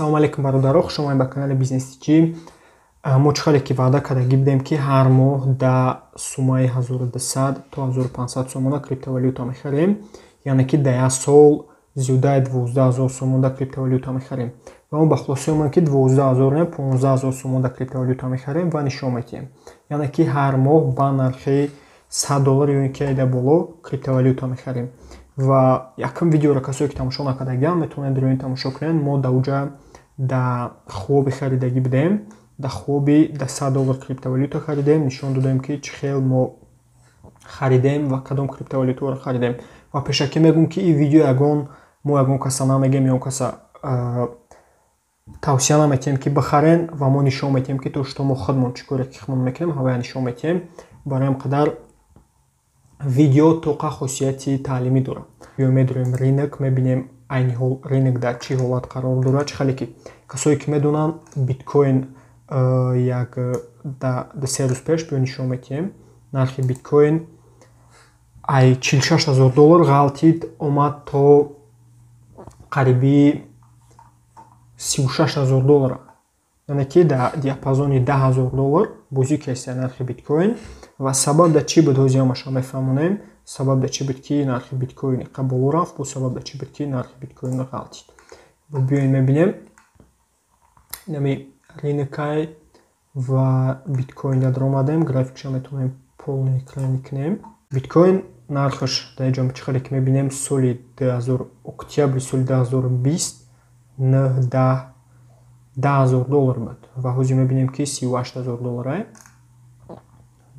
Салом алейкум, бародаро, хуш омадед ба канали Бизнес TG. Мо чӣ хеле ки ваъда кардагӣ будем, ки ҳар моҳ да суммаи 1200 то 1500 сомона криптовалюта мехарем, яъне ки дар як сол зиёдаи 12 000 сомон да криптовалюта мехарем. Ва мо ба хулоса омадем, ки 12 000 не, 15 000 сомон да криптовалюта мехарем ва нишон медиҳем. Яъне ки ҳар моҳ ба нархи 100 доллар ё ин ки айда боло криптовалюта мехарем. Ва якум видеоро касое ки тамошо накардагианд, метавонед рӯи тамошо кунед. Мо дар уҷа да Хуоби харидагӣ будем, да Хуоби да 100 доллар криптовалюта харидем, нишон додем, ки чӣ хел мо харидем ва кадом криптовалютаро харидем. Ва пешакӣ мегӯм, ки ин видео ягон мо ягон каса намегем, ягон каса тавсия наметиҳем, ки бихарен, ва мо нишон медиҳем, ки то что мо худмон чӣ коре ки худмон мекунем, ҳавая нишон медиҳем. Барои ҳам қадар видео тоқа хосияти таълимӣ дорад. Ё медурем рынок, мебинем, айни ҳол рынок дар чӣ ҳолат қарор дорад. Чӣ хеле ки касое ки медонанд, биткоин як да 3 рӯз пеш биё нишон медиҳем, нархи биткоин ай 46 000 доллар ғалтид, омад то қариби 36 000 доллара, яъне ки дар диапазони 10 000 доллар бозӣ кеста нархи биткоин. Ва сабаб дар чӣ буд, ҳозир ҳамаша мефаҳмонем. Сабаб дар чӣ буд, ки нархи биткоин иқа боло рафт, бо сабаб дар чӣ буд, ки нархи биткоин ғалтид? Биёем, мебинем нами рынокай ва биткоин даромадем, графикша метавонем полный экран кунем. Биткоин нархаш дар ҷо, чӣ хеле ки мебинем, соли октябри соли 2020 нӯҳ, 10 000 доллар буд ва ҳозир мебинем, ки 38 000 доллара.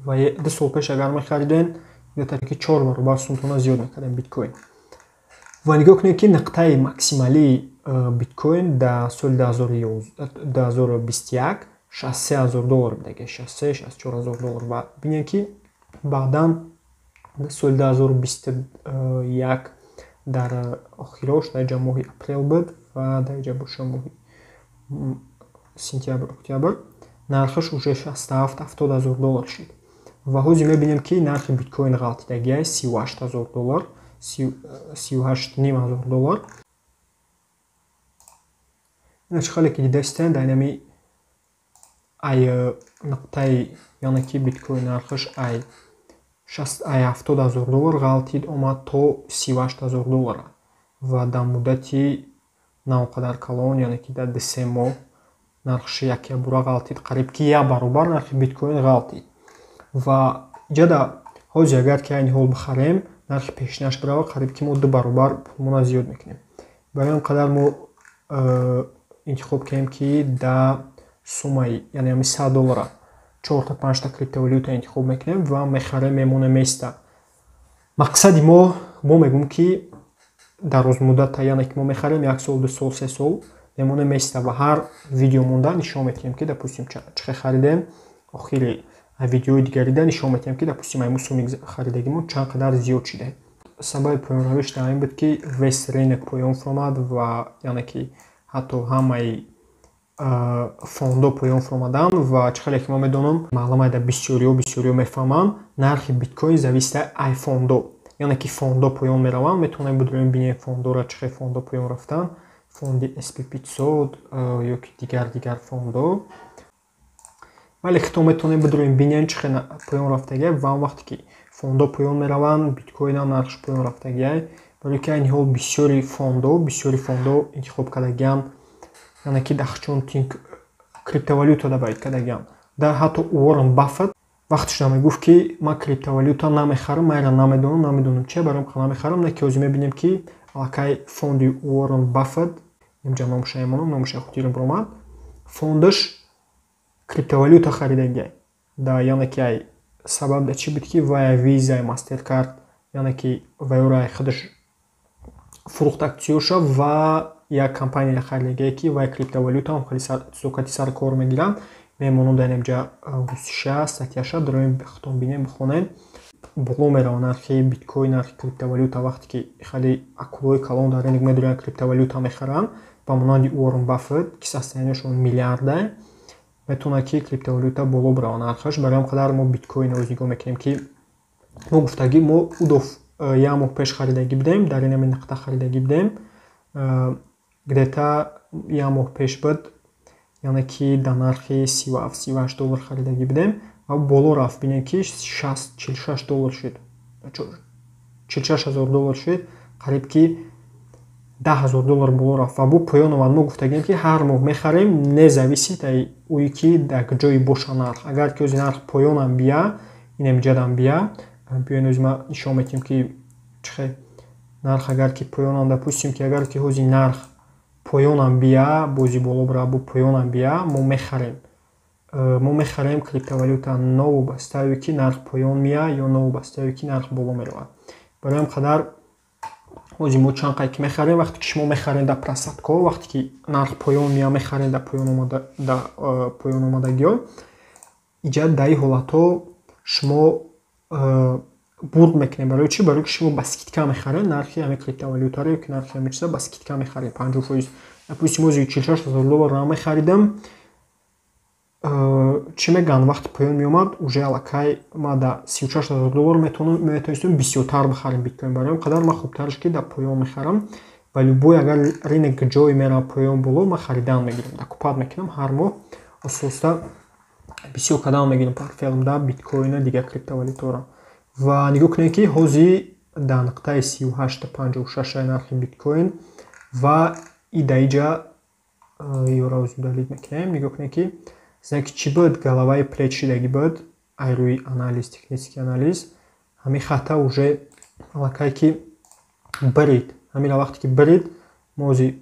Ва 2 сол пеш агар мехаридем, где-то ки чор баробар сумтона зиёд мекардем биткоин. Ва нигоҳ кунед, ки нуқтаи максималии биткоин дар соли 2021 63 000 доллар будаги, 63, 64 000 доллар. Ва бинед, ки баъдан дар соли 2021 дар охирош, дар ҷа моҳи апрел буд ва дар ҷа боша моҳи сентябр, октябр, нархаш уже 67, 70 000 доллар шуд. Ва ҳозир мебинем, ки нархи биткоин ғалтидагиай 38 000 доллар, 38,5 ҳазор доллар. Ина чӣ хеле ки дидастен, дар инами ай нуқтаи, яъне ки биткоин нархаш ай 70 000 доллар ғалтид, омад то 38 000 доллара ва дар муддати на он қадар калон, яъне ки дар 2-3 моҳ нархаш якябура ғалтид, қариб ки як баробар нархи биткоин ғалтид. Ва ҷада ҳозир агар ки айни ҳол бихарем, нархи пешинаш бирава, қариб ки мо ду баробар пулмона зиёд мекунем. Барои он қадар мо интихоб кунем, ки да суммаи, яъне ҳами 100 доллара чорта, панҷта криптовалюта интихоб мекунем ва мехарем, мемонем, места. Мақсади мо мегӯм, ки дарозмуддата, яъне ки мо мехарем, як сол, 2 сол, 3 сол мемонем, места. Ва ҳар видео монда нишон медиҳем, ки, допустим, чӣ хел харидем. Охири видеои дигарида нишон медиҳем, ки, допустим, айму сумми харидагимон чанд қадар зиёд шуда. Сабаби поёнравиш дар ин буд, ки весь рынок поён фуромад ва яъне ки ҳатто ҳамаи фондо поён фуромаданд. Ва чӣ хеле ки ман медонам, маълум дар бисёриҳо мефаҳманд, нархи биткоин зависит ай фондо, яъне ки фондо поён мераванд. Метавонем бидурем, бинем фондоро, чӣ хел фондо поён рафтанд, фонди S&P 500 ё ки дигар фондо. Вале хито метавонем бидурем, бинем, чӣ хел поён рафтагия. Ва он вақте ки фондо поён мераванд, биткоинам нархаш поён рафтагия, барои ки айни ҳол бисёри фондо интихоб кардагианд, яъне ки дахчон криптовалюта добавить кардагианд. Дар ҳатто Уоррен Баффет вақташ мегуфт, ки ман криптовалюта намехарам, ман инро намедонам, чи барои ин намехарам. Не ки ҳозир мебинем, ки аллакай фонди Уоррен Баффет, инҷа номаша мемонам, номаша хотирам баромад, фондаш криптовалюта харидагия да. Яъне ки ай сабаб дар чӣ буд, ки вай Виза, Мастеркард, яъне ки вайора худаш фурӯхт аксияша ва як компания харидагие, ки вай криптовалютаам хеле сокати сар кор мегиранд. Мемонам дар инҷа русиша статьяша, дароем, худтон бинем, бихонем. Боло мерава нархи биткоин, нархи криптовалюта, вақте ки хеле акулои калон дар рынок медоранд, криптовалюта мехаранд, ба монанди Уоррен Баффет, ки состоянияшон миллиарда, метавонад, ки криптовалюта боло бирава нархаш. Барои ҳам қадар мо биткоинро нигоҳ мекунем, ки мо гуфтагӣ, мо удоф як моҳ пеш харидагӣ будем, дар ин ҳамин нуқта харидагӣ будем, где-то Як моҳ пеш буд, яъне ки дар нархи 37, 38 доллар харидагӣ будем ва боло рафт. Бинем, ки 46 доллар шуд, 46 000 доллар шуд, қариб ки 10 000 доллар боло рафт ва бо поён омад. Мо гуфтагем, ки ҳар моҳ мехарем, независит ӯе ки дар ҷое боша нарх. Агар ки ози нарх поёнам бия, инамиҷадам бия, биёен, ози ма нишон метиҳем, ки чихел нарх агар ки поёнам, допустим, ки агар ки ҳози нарх поёнам бия, бози боло бирава, бо поёнам бия, мо мехарем. Мо мехарем криптовалюта, новобастае ки нарх поён мея ё новобастае ки нарх боло меравад. Барои ҳам қадар ҳози мо чанд қай ки мехарем. Вақте ки шумо мехарем дар просадка, вақте ки нарх поён мея, мехарем дар поён омадагиҳо, иҷа дар ин ҳолатҳо шумо бурд мекунед. Барои чӣ? Барои ки шумо ба скидка мехаред нархи ҳамин криптовалютаро ё ки нархи ҳамин чиза ба скидка мехаред, 50%. Допустим, ози 46 000 доллар мехаридам, чӣ мегӯянд, вақти поён меомад, уже аллакай ма дар 36 000 доллар метавонистам бисёртар бихарем биткоин. Барои ҳам қадар ман хубтараш, ки дар поён мехарам ва любой агар рынок ҷое меравад, поён, боло, ман харидан мегирам, докупать мекунам, ҳар моҳ оҳиста бисёр кардан мегирам портфелмда биткоина, дигар криптовалютаро. Ва нигоҳ кунед, ки ҳозир дар нуқтаи 38,56 нархи биткоин ва и дар иҷа ёро удалить мекунем. Нигоҳ кунед, ки знаки чӣ буд? Головаи плеч шидагӣ буд. Ай рӯи анализ, технический анализ, ҳамин хата уже аллакай ки бирид. Ҳамина вақте ки бирид, мо ози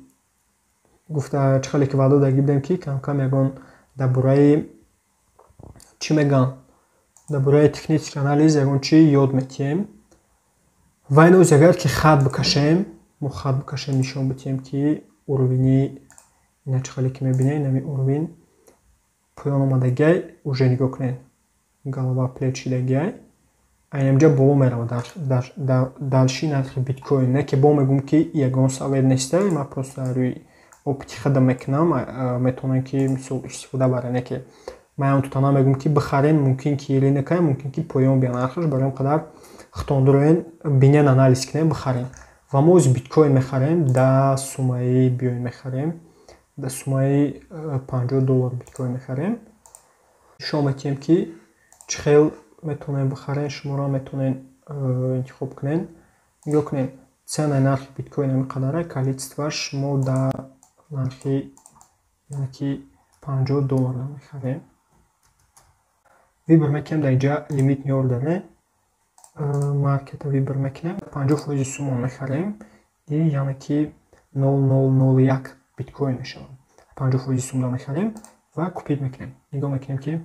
гуфта, чӣ хеле ки ваъда додагӣ будем, ки камкам ягон дар бораи, чӣ мегӯянд, дар бораи технический анализ ягон чӣ ёд метиҳем. Ва ин ози агар ки хат бикашем, мо хат бикашем, нишон бидиҳем, ки уровени ина чӣ хеле ки мебинед, инами уровень поён омадагиай. Уже нигоҳ кунед, голова плеч шидагиай, айнамҷа боло меравад дальше нархи биткоин. Не ки бо мегӯм, ки ягон совет нестай, ман просто рӯи опыти худам мекунам, метавонем, ки мисол истифода барем. Не ки ман ҳам тута намегӯм, ки бихарен, мумкин ки рынокай, мумкин ки поён бия нархаш. Барои ҳам қадар худтон дуроен, бинен, анализ кунем, бихарем. Ва мо ози биткоин мехарем да суммаи, биёем, мехарем да суммаи 50 доллар биткоин мехарем. Нишон метиҳем, ки чӣ хел метавонем бихарем, шуморо метавонед интихоб кунед. Нигоҳ кунед, ценаи нархи биткоин ҳамин қадара, количествоаш мо дар нархи, яъне ки 50 доллар мехарем. Выбор мекунем дар инҷа лимитный ордер, маркета выбор мекунем, 50 фоизи сумма мехарем, яъне ки 0,001 биткоин мешавад. 50 фоизи сумма мехарем ва купить мекунем. Нигоҳ мекунем, ки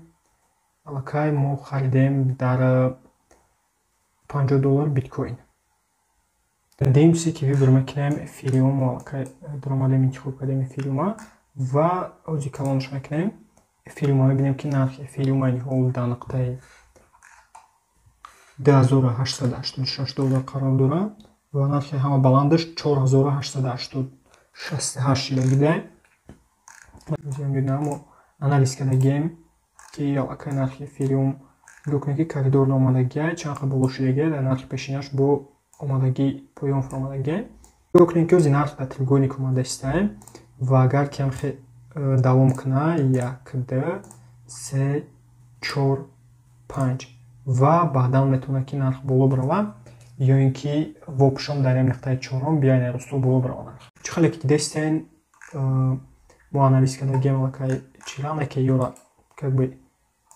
аллакай мо харидем дар 50 доллар биткоин. Демсе ки выбор мекунем эфириум, аллакай даромадем, интихоб кардем эфириума ва ози калонаш мекунем эфириума. Мебинем, ки нархи эфириума ҳол дар нуқтаи 2886 доллар қарор дорад ва нархи ҳама баландаш 4868 шидагида. Мо анализ кардагием, ки аллакай нархи эфириум, нигоҳ кунед, ки коридор омадагиай, чанд қадр боло шудагиай, дар нархи пешинаш бо омадагӣ поён фуромадагиай. Нигоҳ кунед, ки ози нарх дар треугольник омада истаем ва агар кам давом кунад, як, ду, се, чор, панҷ ва баъдан метавонад, ки нарх боло бирава ё ин ки вообщем дар як нуқтаи чорум биёяд, росто боло бирава нарх. Чӣ хеле ки дидестен, мо анализ кардагием аллакай чира, ки ёра как бы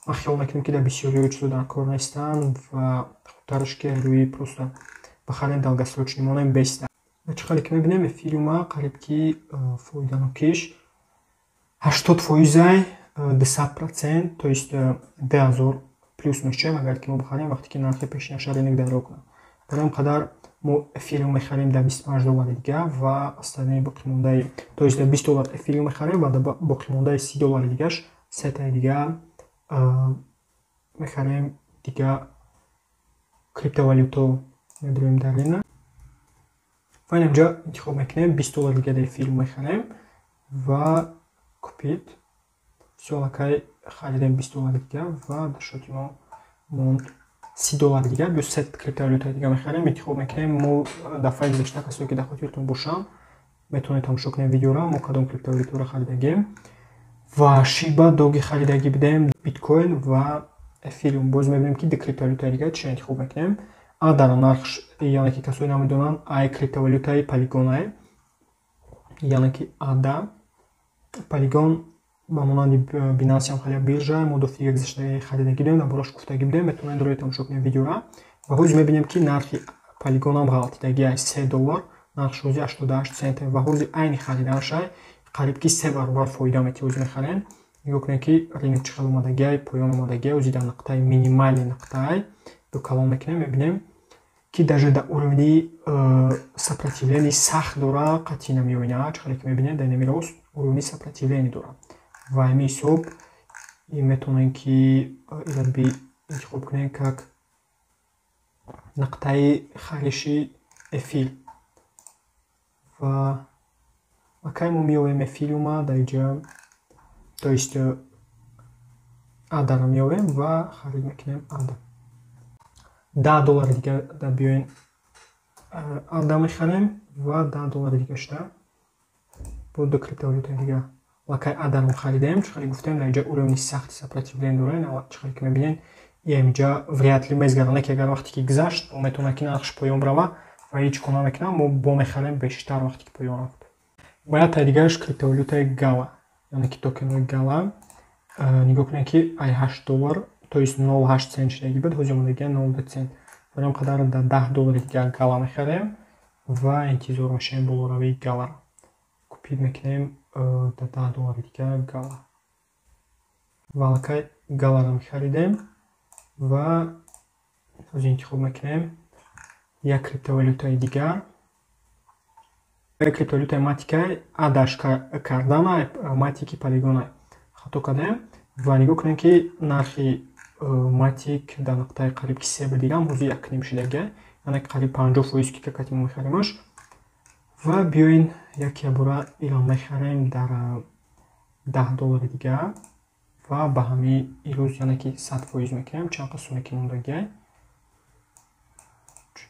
ман хиёл мекунам, ки дар бисёриҳо чизо дар кор нестанд ва хубтараш, ки рӯи просто бихарем, долгосрочный монем беста. Чӣ хеле ки мебинем, эфириума қариб ки фоиданокиш 80 фоизай, 200%, то есть 2000 плюс мешавем, агар ки мо бихарем, вақте ки нархи пешинаша рынок даро кунад. Барои ҳам қадар мо эфириум мехарем дар 25 доллари дига ва остальные боқимондаи, то есть дар 20 доллар эфириум мехарем ва дар боқимондаи 30 доллари дигаш сетаи дига мехарем, дига криптовалюто медроем дар рынок ва инҷа интихоб мекунем, 20 доллар дига дар эфириум мехарем ва купить. Всё, аллакай харидем 20 доллари дига ва дар счёти мо монд 30 доллари дига. Бо сет криптовалютаи дига мехарем, интихоб мекунем. Мо дафъаи гузашта, касое ки дар хотиртон бошанд. Метавонед тамошо кунед видеоро, мо кадом криптовалютаро харидагем. Ва Шиба Доги харидагӣ будем, биткоин ва эфириум. Боз мебинем, ки ду криптовалютаи дига чӣ интихоб мекунем. Ада нарх, яъне ки касое намедонанд, ай криптовалютаи Полигонае. Яъне ки ада Полигон ба монанди Binance ҳам хеле биржа, мо дафъаи гузашта харидагӣ будем, дар бораш гуфтагӣ будем, метавонед рӯи тамошо кунед видеоро. Ва ҳозир мебинем, ки нархи Полигонам ғалтидагӣ ай 3 доллар, нархш ҳозир 88 цент ва ҳозир айни хариданашай қариб ки се баробар фоида метиҳад. Ҳозир мехарем. Нигоҳ кунед, ки рынок чӣ хел омадагиай, поён омадагиай, ҳозир дар нуқтаи минимальный нуқтаай ду калон мекунем, мебинем, ки даже дар уровни сопротивления сахт дора, қатъи намеояд. Чӣ хеле ки мебинед, дар инами рост уровни сопротивления дорад ва ҳамин ҳисоб метавонем, ки ира интихоб кунем как нуқтаи хариши эфир. Ва акай мо меоем эфириума дар инҷа, то есть адаро меовем ва харид мекунем ада. 10 доллари дига да биёен ада мехарем ва 10 доллари дига шуда бо ду криптовалютаи дига. Лакай адаро харидем. Чӣ хеле гуфтем, дар инҷа уровни сахти сопротивление дорем. Чӣ хеле ки мебинед, инҷа вряд ли мезгаранд, ки агар вақте ки гузашт, метавонад, ки нархш поён брава ва ҳеҷ кор намекунам. Мо бо мехарем бештар вақте ки поён рафт. Ва як таи дигараш криптовалютаи Гала, яъне ки токенҳои Гала. Нигоҳ кунед, ки ай 8 доллар, то есть 0,8 цент шудагӣ буд, ҳозир омадагия 0,2 цент. Барои ҳам қадар дар 10 доллари дигар Гала мехарем ва интизор мешавем болоравии Галаро. Купить мекунем дар 10 доллари дигар Гала. Ва аллакай Галаро мехаридем ва ҳозир интихоб мекунем як криптовалютаи дигар, криптовалютаи Матика. Адаш кардана Матики Полигона хато кардем. Ва нигоҳ кунем, ки нархи Матик дар нуқтаи қариб ки се дигам ҳозир 1,5 шудага, яъне қариб 50% ки кати мо мехаримаш. Ва биёен яке бора ира мехарем дар 10 доллари дигар ва ба ҳамин ирӯз, яъне ки 100% мекунем. Чанд қисме ки мондагиай? Чӣ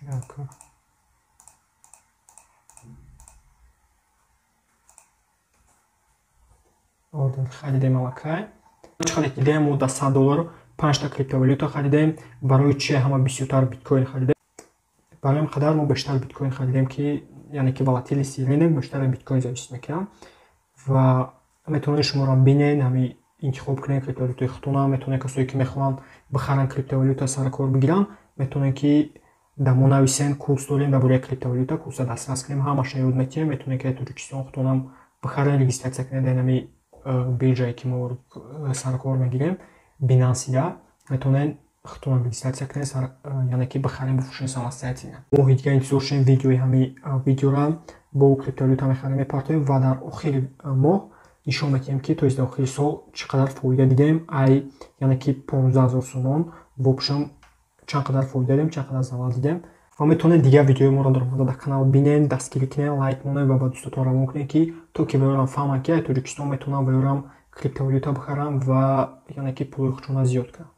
ордер харидем аллакай. Чӣ хеле дидем, мо дар 100 доллар панҷта криптовалюта харидем. Барои чи ҳама бисёртар биткоин харидем? Барои ҳам қадар мо бештар биткоин харидем, ки яъне ки волатильности рынок бештар биткоин зависит мекунам. Ва метавонед шуморо бинед, ҳами интихоб кунед криптовалютаи худтона. Метавонед, касое ки мехоҳанд бихаранд криптовалюта, сари кор бигиранд, метавонед, ки дар мо нависен. Курс дорем дар бораи криптовалюта, курса дастрас кунем, ҳамаша ёд метиҳем. Метавонед, ки Тоҷикистон худтонам бихаред, регистрация кунед дар ҳами биржае, ки мо саркор мегирем, Бинансида. Метавонед худтонам регистрация кунед, яъне ки бихарем, бифурӯшем самостоятельно. Моҳи дига интизор шудем видеои ҳами видеора бо криптовалюта мехарем, мепартоем ва дар охири моҳ нишон медиҳем, ки то есть дар охири сол чӣ қадар фоида дидем. Ай яъне ки 15 000 сомон в общем чанд қадар фоида дидем, чанд қадар зарар дидем. Ва метавонед дигар видеои моро дар омада дар канал бинед, дастгирӣ кунед, лайк монед ва ба дӯстотон равон кунед, ки то ки ваёрам фаҳманд, ки ай Тоҷикистон метавонанд ваёрам криптовалюта бихаранд ва яъне ки пули худшона зиёд кунанд.